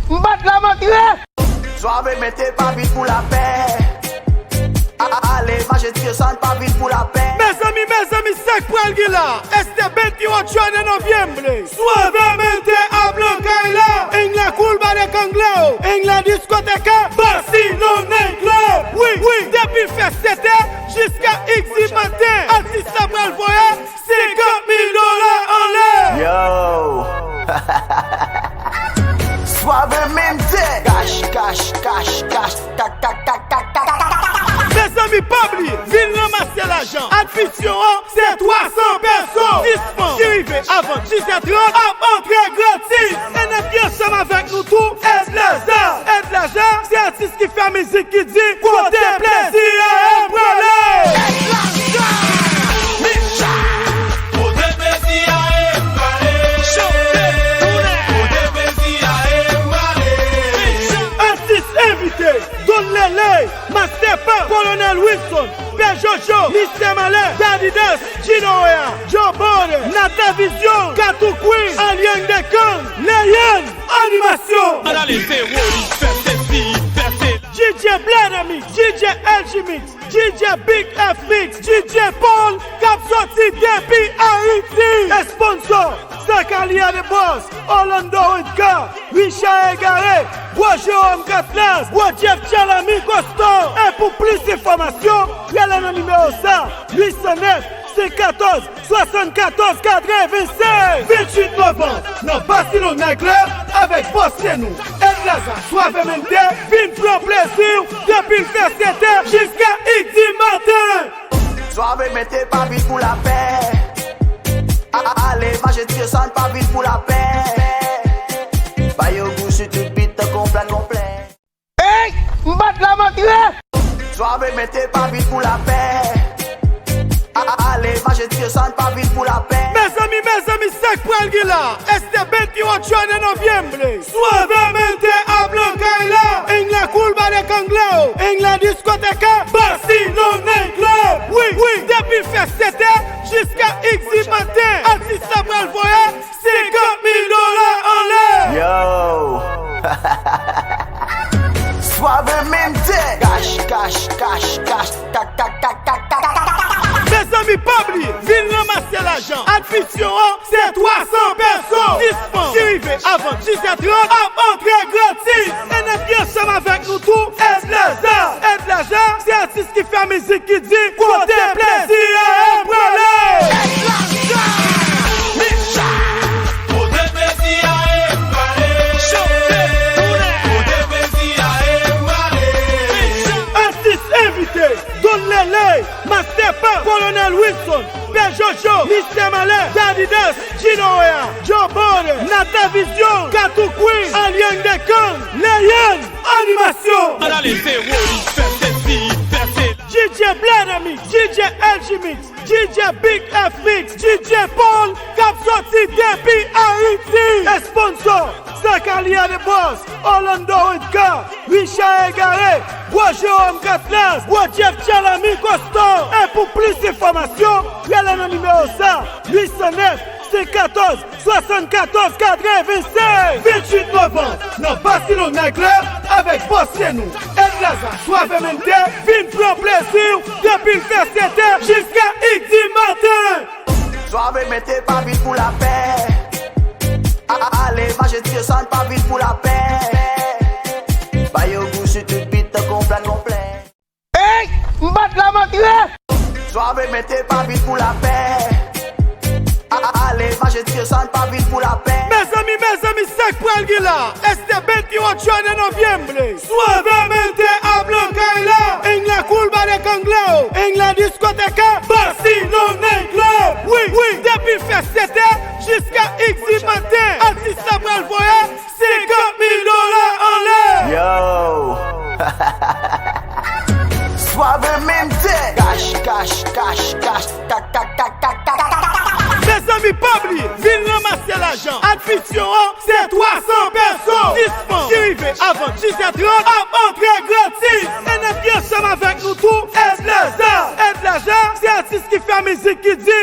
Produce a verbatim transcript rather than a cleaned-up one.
M bat la m antre. Suavemente pa vin pou lapè. A- a- Ale mache tire sa n pa vin pou lapè. Mezanmi, mezanmi, sa k pral gen la? Este veintiuno de noviembre. Suavemente ap nan kay la. En la curva de Canglao, en la discoteca Barcelona Club. Wi, wi, depi fè sèt è jiska x di maten, atis la pral voye senkant mil dola anlè. Yo! Suavemente! Cash, cash, cash, cash. Mezanmi, pa bliye, vin ranmase lajan. Admisyon an, se twa san pèso. Dis fanm ki rive avan diz è trant ap antre gratis. E nan ki ansanm avèk nou tou, Edlaza. Edlaza, se atis ki fè mizik ki di, kote plezi a e prale. Kote plezi a e prale. Kote plezi a e prale. Atis envite, Don Lele, Master P, Kolonèl Wilson, Pè Jojo, Mistè Malè, Daddy Dust, Gino Wea, Joe Border, Nata Vision, Katou Queen, Alien Dekan, Leyan, Animasyon. Ann ale, se Rory, fè sesi, fè sela. D J Bladamix, D J L G Mix, D J Big F Mix, D J Paul, k ap soti depi Ayiti. Esponsò, Zakaria The Boss, Orlando Redka, Richard Egaré, Gwo Jerome Katlas, Gwo Jeff Chalami Kosto. E pou plis enfòmasyon, rele nan nimewo sa, uit san nèf, senk katòz, swasannkatòz katrevennsèz. Venntuit novanm, nan Basilon Night Club avèk bòs se nou, Edlaza Suavemente, vin pran plezi w depi l fè sèt è jiska x di maten. Suavemente pa vin pou lapè. A- a- Ale mache tire sa n pa vin pou lapè. Ba yo gou sou tout bit tankou yon plat konplè. Ey! M bat la m antre! Suavemente pa vin pou lapè. A- a- Ale mache tire sa n pa vin pou lapè. Mezanmi, mezanmi, sa k pral gen la? Este veintiuno de noviembre. Suavemente ap nan kay la. En la curva de Canglao, en la discoteca Barcelona Club. Wi, wi, depi fè sèt è jiska x di maten, atis la pral voye senkant mil dola anlè. Yo! Suavemente! Cash, cash, cash, cash. Mezanmi, pa bliye, vin ranmase lajan. Admisyon an, se twa san pèso. Dis fanm ki rive avan diz è trant ap antre gratis. E nan ki ansanm avèk nou tou, Edlaza. Edlaza, se atis ki fè mizik ki di, kote plezi a e prale. Kote plezi a e prale. Kote plezi a e prale. Atis envite, Don Lele, Master P, Kolonèl Wilson, Pè Jojo, Mistè Malè, Daddy Dust, Gino Wea, Joe Border, Nata Vision, Katou Queen, Alien Dekan, Leyan, Animasyon. Ann ale, se Rory, fè sesi, fè sela. D J Bladamix, D J L G Mix, D J Big F Mix, D J Paul, k ap soti depi Ayiti. Esponsò, Zakaria The Boss, Orlando Redka, Richard Egaré, Gwo Jerome Katlas, Gwo Jeff Chalami Kosto. E pou plis enfòmasyon, rele nan nimewo sa, uit san nèf, senk katòz, swasannkatòz katrevennsèz. Venntuit novanm, nan Basilon Night Club avèk bòs se nou, Edlaza Suavemente, vin pran plezi w depi l fè sèt è jiska x di maten. Suavemente pa vin pou lapè. A- a- Ale mache tire sa n pa vin pou lapè. Ba yo gou sou tout bit tankou yon plat konplè. Ey! M bat la m antre! Suavemente pa vin pou lapè. A- a- Ale mache tire sa n pa vin pou lapè. Mezanmi, mezanmi, sa k pral gen la? Este veintiuno de noviembre. Suavemente ap nan kay la. En la curva de Canglao, en la discoteca Barcelona Club. Wi, wi, depi fè sèt è jiska x di maten, atis la pral voye senkant mil dola anlè. Yo! Suavemente! Cash, cash, cash, cash. Mezanmi, pa bliye, vin ranmase lajan. Admisyon an, se twa san pèso. Dis fanm ki rive avan diz è trant ap antre gratis. E nan ki ansanm avèk nou tou, Edlaza. Edlaza, se atis ki fè mizik ki di,